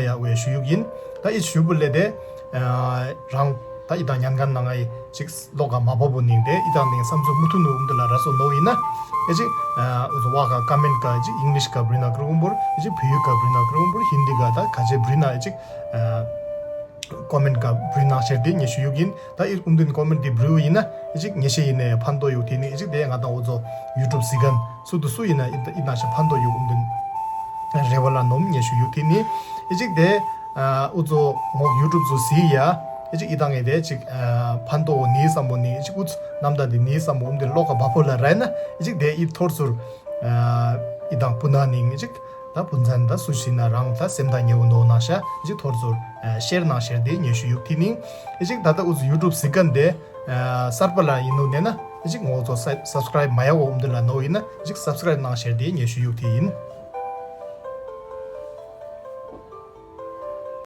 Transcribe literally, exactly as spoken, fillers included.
ཡ་ཝེ་ཞུ་ཡུག་ཡིན། ད་ཨི་ཞུ་བུ་ལེ་དེ་རང་ད་ཨི་དང་ཉན་གན་ནང་ཨི་ཅིག་ལོག་ག་མ་བབ་བོ་ནིང་དེ་ཨི་དང་ནིང་བསམ་ཚུལ་མུ་མཐུད་ནུ་འུམ་དུ་ལ་ར་སོ་ནོ་ཡིན་ན་ཨི་ཅིག་ཨུ་ཟོ་བ་ག་ཀ་མེན་ཀ་ཨི་ཅིག་ཨིང་ལིཤ་ག་བྲི་ན་ཀྲུ་འུམ་བུར་ཨི་ཅིག་བུ་ཡུག་ག་བྲི་ན་ཀྲུ་འུམ་བུར་ཧིན་དི་ག་ད་ག་ཅེ་བྲི་ན་ཨི་ཅིག་ཀོ་མེན་ཀ་བྲི་ན་ཤེར་དེ་ཉེ་ཞུ་ཡུག་ཡིན། ད་ཨི་འུམ་དུན་ཀོ་མེན་དེ་བྲི་བོ་ཡིན་ན་ཨི་ཅིག་ཉེ་ཤེ་ཡིན་ནས་ཕན་ཐོགས་ཡུག་དེ་ནི་ཨི་ཅིག་དེ་ང་དང་ཨུ་ཟོ་ཡུ་ཊུབ་སི་གན་སུ་དུ་སུ་ཡིན་ན་ཨི་ཨི་ན་ཤ་ཕན་ཐོགས་ཡུག་འུམ་དུན་རེ་བ་ལ་ནོམ་ཉེ་ཞུ་ཡུག་དེ་ནི་ཨི་ཅིག་དེ། ཨུ་ཚོ་ངོ་ཡུ་ཊུབ་ཚོ་གཟིགས་ཡ། ཨི་ཅིག་ཨི་དང་ངེ་དེ་ཅིག་ཕན་ཐོགས་ནི་བསམ་པོ་ནི་ཨི་ཅིག་ཨུ་ཚོ་རྣམ་ཐར་དེ་ནི་བསམ་པོ་འུམ་དེ་ལོག་ག་བ་ཕོ་ལ་ར་ན་ཨི་ཅིག་དེ་ཨི་ཐོར་ཚུར་ཨི་དང་སྤུ་ན་ནིང་ཨི་ཅིག་ད་སྤུན་ཚན་ད་སུ་ཞིག་ན་རང་ད་སེམས་ཐག་ཉེ་བོ་འདོག་ན་ཤ་ཨི་ཅིག་ཐོར་ཚུར་ཤེར་ནང་ཤེར་དེ་ཉེ་ཞུ་ཡུག་དེ་ནིང་ཨི་ཅིག་ད་ད་ཨུ་ཚོ་ཡུ་ཊུབ་གཟིགས་མཁན་དེ་གསར་པ་ལ་ཡིན་ནོ་ནས་ན་ཨི་ཅིག་ངོ་ཚོ་སབ་སི་ཀ་རའིབ་མ་ཡ་བོ་འུམ་དེ་ལ་ནོ་ཡིན་ན་ཨི་ཅིག་སབ་སི་ཀ་རའིབ་ནང་ཤེར་དེ་ཉེ་ཞུ་ཡུག་དེ་ཡིན།